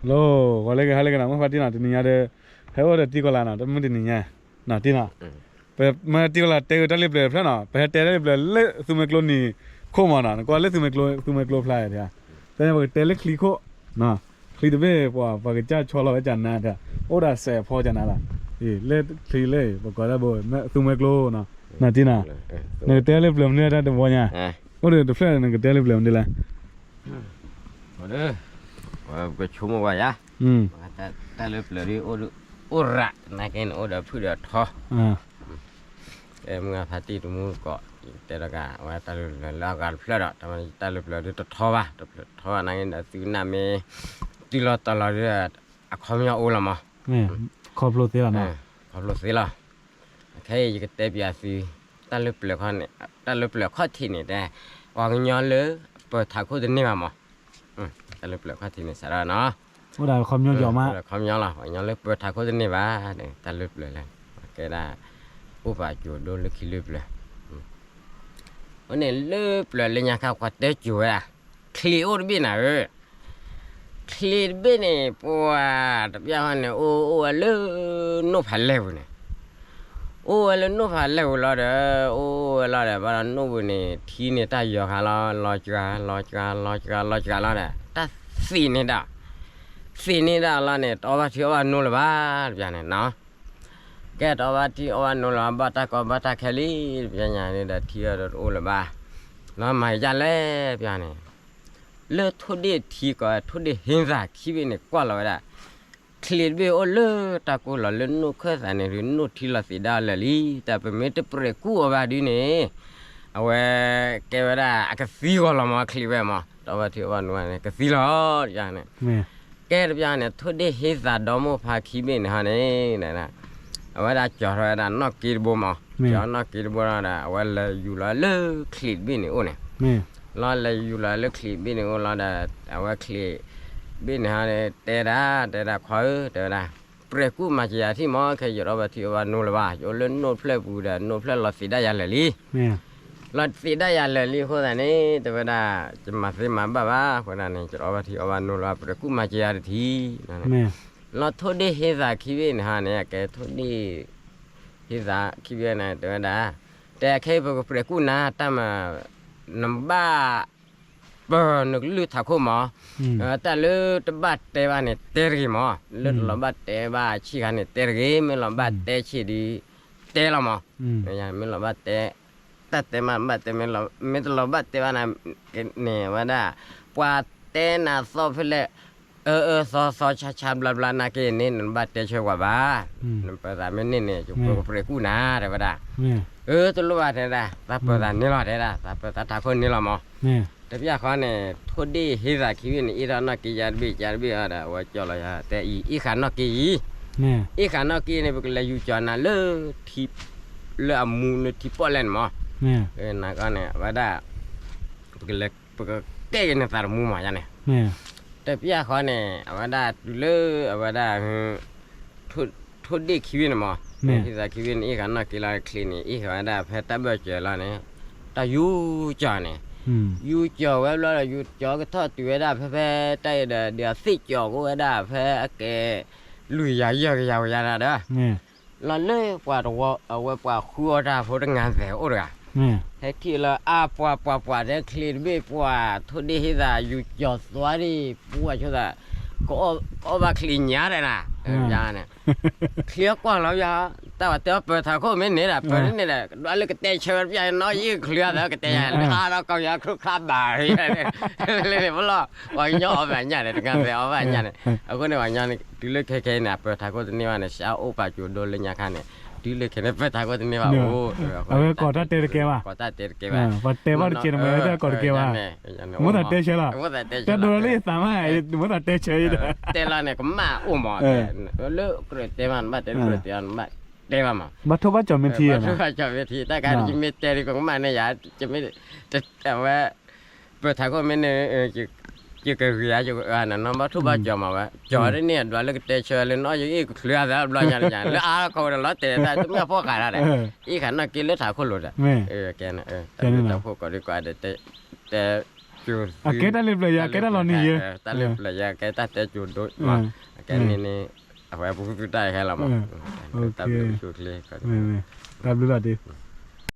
Hello, ဂီၤလၢဂ့ၤ ဟါလၢဂ့ၤနီၤ မုၢ်ဖါတံၢ်နီၤ တနံၤညါဒီး ဟဲအိၣ်ဒီးတံၢ်ကီၤလၤနီၤ တမုၢ်တနံၤညါ နီၤတံၢ်နီၤ, ပမ့ၢ်တံၢ်ကီၤလၤတဲက့ၤတၢ်လၢပျၢၤတဖျၢၣ်နီၤ ပဟဲတဲတၢ်လၢပျၢၤလၢသူမွဲကျိနံၤခိၣ်မးနီၤ နကွၢ်လၢသူမွဲကျိဖျါတၢ်, တၢ်န့ၣ်ပကတဲလၢချံခိၣ်, ချံတဘ့ၣ်ပှၤ ပှၤကစၢ်ဆီလီၤဝဲကနါတၢ် အိၣ်ဒီးစဲးဖီကနါလီၤ, လၢချံလၢ ပကိးတၢ်ဘိ သူမွဲကျိနီၤ, နီၤတံၢ်နီၤ, နကတဲလၢပျၢၤမနုၤတၢ်တဘီညါ, အိၣ်ဒီးတဖျၢၣ်နကတဲလၢပျၢၤမနုၤလဲၣ် ပဆိကမိၣ်ဝဲယါ, တၢ်လၢပျၢၤဒ် အိၣ်ရး နာ်က့န့ၣ် အိၣ်ဒီးဖုၣ်ဒီးထီ, မုၢ်ဂၤဖါတံၢ်တမူတကိး တဲတဂၤ အဝဲတၢ်လၢပျၢၤလၢအဂၤတဖျၢၣ်ဒီး တၢ်လၢပျၢၤဒ်တထီဘၣ်, တဖျၢၣ်ထီဘၣ်နာ်က့ဒီး သုကနၣ်မ့ၢ် တုၤလီၤတီၤလီၤဒ် အခီပညီအိၣ်လီၤမး, ခီဖျိသ့လီၤနီၤ, ခီဖျိသ့လီၤ, ခဲအံၤယကတဲပၠးသု တၢ်လၢပျၢၤခီန့ၣ် တၢ်လၢပျၢၤခီၣ်ထံးန့ၣ်တဲ ပှၤကညီလၢပၢၤထးခိၣ်တန့ၢ်ဘၣ်မး တၢ်လၢပျၢၤခီၣ်ထံးန့ၣ်စးထီၣ်နီၤ, အိၣ်ဒီးခီပညီလီၤ ပှၤကညီလၢပၢၤထးခိၣ်တန့ၢ်ဘၣ်, တၢ်လၢပျၢၤလဲၣ်, ကဲဒၣ် အိၣ်ပာ်ကၠိဒိလၢခံလၢပျၢၤ, အဃိန့ၣ်လၢပျၢၤလၢညါခါ ပှၤတဲကၠိဝဲဒၣ်, ချံးအိၣ်တဘ့ၣ်နၤဧၢ ချံးတဘ့ၣ်န့ၣ် ပှၤတပျၢ်ဃီန့ၣ် အိၣ်အိၣ်ဝဲလၢ နိၣ်ဖးလဲၢ်ပူၤန့ၣ်, အိၣ်ဝဲလၢနိၣ်ဖးလဲၢ်ပူၤလီၤဒီး အိၣ်ဝဲလီၤဒီး ဘၣ်ဒီးနိၣ်ပူၤန့ၣ် ထံန့ၣ်တၢ်ယီၤဃာ်လီၤ လီၤစှၤ လီၤစှၤ လီၤစှၤ လီၤစှၤလီၤဒီး တၢ်သံးန့ၢ်ဒၣ်သံးန့ၢ်ဒၣ်လီၤန့ၣ် တအီၣ်ဘၣ်ထံအီၣ်ဘၣ်နိလၢၤဘၣ် တပျၢ်န့ၣ်နီၤ, ကဲတအီၣ်ဘၣ်ထံအီၣ်ဘၣ်နိလၢၤဘၣ် ဘၣ်တၢ်ကီဘၣ်တၢ်ခဲလံ တပျၢ်ညါန့ၣ်ဒီး ထံအီၣ်ဒီးတအိၣ်လၢၤဘၣ်, လီၤမၤယါလဲၣ် တပျၢ်န့ၣ် လၢထိၣ်ဒ့ၣ်ထံကီး ထိၣ်ဒ့ၣ်ဟ့သးခံဘ့ၣ်န့ၣ် ကွၢ်လီၤဝဲဒၣ်, ချံးတဘ့ၣ်အိၣ်လၢတၢ်ကိၢ်လီၤလၢနိၣ်ခၢၣ်သးန့ၣ် ဒုးနိၣ်ထံလီၤသံးဒၣ်အီၤလၢာ်လံ, တၢ်ပမ့ၢ်တပျဲၤကူၣ်အီၤဘၣ်ဒုးန့ၣ်, အဝဲကဲဝဲဒၣ်အကသံဂီၤလီၤမး ချံးဝဲမး တအီၣ်ဘၣ်ထံအီၣ်ဘၣ်နိန့ၣ် ကသံလီၤ တပျၢ်န့ၣ်, ကဲတပျၢ်န့ၣ် ထိၣ်ဒ့ၣ်ဟ့သးဒီမိၢ်ဖါခံဘ့ၣ်န့ၣ်ဟီန့ၣ် အဝဲဒၣ်ကၠီၤထီၣ်ဝဲဒၣ်နီၣ်က့တဘိမး, ကၠီၤနီၣ်က့တဘိဒီး အဝဲလဲၤယူၤလီၤလၢချံးတဘ့ၣ်န့ၣ်အိၣ်န့ၣ်, လီၤလဲၤယူၤလီၤလၢချံးတဘ့ၣ်န့ၣ်အိၣ်လီၤဒီး အဝဲချံးတဘ့ၣ်န့ၣ်ဟီန့ၣ် တဲဒၣ် တဲဒၣ်ခွါဧၢ တဲဝဲဒၣ်, ပျဲၤကူၣ်မၤစၢၤယၤထံၣ်မး ခဲယအိၣ်ဘၣ်ထံအီၣ်ဘၣ်နိလၢၤဘၣ်, ယအိၣ်လၢနိၣ်ဖျၢၣ်ပူၤဒီး နိၣ်ဖျၢၣ်လီၤသံးဒၣ်ယၤလၢာ်လံ လီၤသံးဒၣ်ယၤလၢာ်လံအဃိသတးန့ၣ် တဲဝဲဒၣ် ယမၤသ့မၤဘၣ်ဘၣ်အဃိသတးန့ၣ် ယအိၣ်ဘၣ်ထံအီၣ်ဘၣ်နိလၢၤဘၣ် ပျဲၤကူၣ်မၤစၢၤယၤတထံၣ်, လီၤထိၣ်ဒ့ၣ်ဟ့သးခံဘ့ၣ်န့ၣ်ဟီန့ၣ် အကဲထိၣ်ဒ့ၣ်ဟ့သးခံဘ့ၣ်န့ၣ် တဲဝဲဒၣ်, တဲခဲအံၤပကပျဲၤကူၣ်နၤ တၢ်မၤ နဘၣ် ပၢၤနကလုၢ်ထးခိၣ်မး, တၢ်လၢတဘၣ်တဲဘၣ်န့ၣ် တဲတဂ့ၤမး, လၢတလီၤဘၣ်တဲဘၣ်ဆံးခါန့ၣ် တဲတဂ့ၤ, မ့ၢ်လီၤဘၣ်တဲဆံးဒီး တဲလီၤမး, မ့ၢ်လီၤဘၣ်တဲ, တၢ်တဲမးဘၣ်တဲ, မ့ၢ်တလီၤဘၣ်တဲဘၣ်န့ၣ် ဝဲဒၣ်, ပှၤတဲနၤသီၣ်ဖဲလဲၣ်, အၢအၢသီသီဆါဆါဘျါဘျါနာ်က့န့ၣ် နဘၣ်တဲဆၢကွၢ်ဘၣ်, နပၢၤသးမ့ၢ်န့ၢ်န့ၣ် ပကပျဲၤကူၣ်နၤ တဲဝဲဒၣ်, အၢ တလိၣ်ဘၣ်တဲဒၣ်, သးပၢၤသးန့ၢ်လီၤတဲဒၣ်, သးပၢၤသးထးခိၣ်န့ၢ်လီၤမး, တပျၢ်ဃီန့ၣ် ထိၣ်ဒ့ၣ်ဟ့သးခံဘ့ၣ်န့ၣ် အ့ၣ်ထီၣ်နီၣ်က့ယါတဘ့ၣ် ယါတဘ့ၣ်အီၤဒီး အဝဲကၠီလီၤယၤ တဲအံၤ အ့ၣ်ဃာ်နီၣ်က့အံၤ, အ့ၣ်ဃာ်နီၣ်က့န့ၣ် ပကလဲၤယူၤကၠီၤနၤလၢ ထံ လၢအမူလၢထံပီၣ်လဲၣ်န့ၣ်မး, နာ်က့န့ၣ် အဝဲဒၣ် ပကလဲၤ ပကကဲက့ၤနသးတမူမးယါန့ၣ်, တပျၢ်ဃီန့ၣ် အဝဲဒၣ်တုၤလၢ အဝဲဒၣ် ထိၣ်ဒ့ၣ်ခံဘ့ၣ်န့ၣ်မး, ဟ့သးခံဘ့ၣ်န့ၣ် အ့ၣ်ဃာ်နီၣ်က့လီၤချံးန့ၣ် အ့ၣ်ဃာ်ဝဲဒၣ်ဖဲတၢ်ဘၢၣ်စၢၤလီၤန့ၣ်, တၢ်ယူၤကၠီၤန့ၣ်, ယူၤကၠီၤဝဲဘျီဒီး ယူၤကၠီၤကထီၣ်တုၤဝဲဒၣ်ဖဲဖဲတၢ်အံၤဒီး ဒုးအသ့ၣ်ကၠီၤကအိၣ်ဝဲဒၣ်ဖဲအကဲ လွံၢ်ကယၤယဲၢ်ကယၤဝဲယါဒီး လီၤလၢပှၤတဝီ အဝဲပှၤဃုအီၣ်တၢ်ဖိတဂၤသဲးအိၣ်တဂၤ, ဟဲထံၣ်လၢအါပှၤပှၤပှၤတဲချံးတဘ့ၣ်ပှၤ ထိၣ်ဒ့ၣ်ဟ့သးယူၤကၠီၤသွါဒံး ပှၤဆိသး ကအီၣ်ဘၣ်ချံးညါဒီးနၤ, န့ၣ် ချံးအကွၢ်လီၤယါ, တၢ်ဝဲတဲအီၤပၢၤထးခိၣ်မ့ၢ်န့ၣ်ဒီး ပၢၤန့ၣ်ဒီး ဒွးလၢကတဲဆၢတပျၢ်နီၣ်ယံာ်ကချုးအသး ကတဲယၤ လၢအါဒီးကီၢ်ယါခရုခါဘၣ် လၢန့ၣ်ပလီၢ် ပှၤကညီအီၣ်ဘၣ်ညၣ်န့ၣ် တဂၤသဲးအီၣ်ဘၣ်ညၣ်န့ၣ်, အဃိန့ၣ်ပှၤကညီန့ၣ် တုၤလၢခဲခဲအံၤန့ၣ် အပၢၤထးခိၣ်တန့ၢ်ဘၣ်န့ၣ် စးအိၣ်ပာ်ကၠိဒိလၢညါခါန့ၣ်, တုၤလၢခဲန့ၣ် ပၢၤထးခိၣ်တန့ၢ်ဘၣ်အိၣ်, အဝဲကိးတၢ်တဲတကဲဘၣ်, ကိးတၢ်တဲတကဲဘၣ်, ပှၤတဲဘၣ်တကဲန့ၣ် မ့ၢ်တကိးတကဲဘၣ်, မ့ၢ်သးတဲဆၢလီၤ, တၢ်ဒိလၢယသးမး, မ့ၢ်သးတဲဆၢယဒီး, တဲလီၤန့ၣ် ကမၣ်အိၣ်မး, လၢကြၢးတဲမး နဘၣ်တဲကြၢးတဲ နဘၣ်တဲဘၣ်မး, ဘၣ်ထိၣ်ဘၣ်ကၠီၤမ့ၢ်ထံ, ဘၣ်ထိၣ်ဘၣ်ကၠီၤမ့ၢ်ထံ တၢ်ခါယမ့ၢ်တဲဒ်ကမၣ်န့ၣ်ယၤ, အဝဲ ပၢၤထးခိၣ်မ့ၢ်န့ၣ် ယကဂ့ၤဧါ ယကအၢနၤနီၤ ဘၣ်ထိၣ်ဘၣ်ကၠီၤမးဝဲ, ကၠီၤဒ်န့ၣ် ဒွးလၢကတဲဆၢလၢနီၣ်ယအ့ၣ်ကချုးအသးဘျီညါန့ၣ်ယၤ လၢအါခီဝဲဒီးလီၤတဲာ်တၢ် တမ့ၢ်အဖီၣ်ဃာ်တၢ်ဒီး အ့ၣ်ဃာ်နီၣ်က့လၢထးခိၣ်လိၤဒီး, ကဲန့ၣ် တၢ်ခိၣ်ကိးဒံကိးဂၤဒဲး တဲ အကဲတၢ်လၢပျၢၤယၤ အကဲတၢ်လီၤနံၤယဲ, တၢ်လၢပျၢၤယၤ အကဲတၢ်တဲကိၤဒိၣ်, အကဲန့ၣ်န့ၣ် အဝဲပူၤသူၣ်တၢ်ဟဲလီၤမး, တၢ်ဘျုးဆိချ့, တၢ်ဘျုးလီၤတံၢ်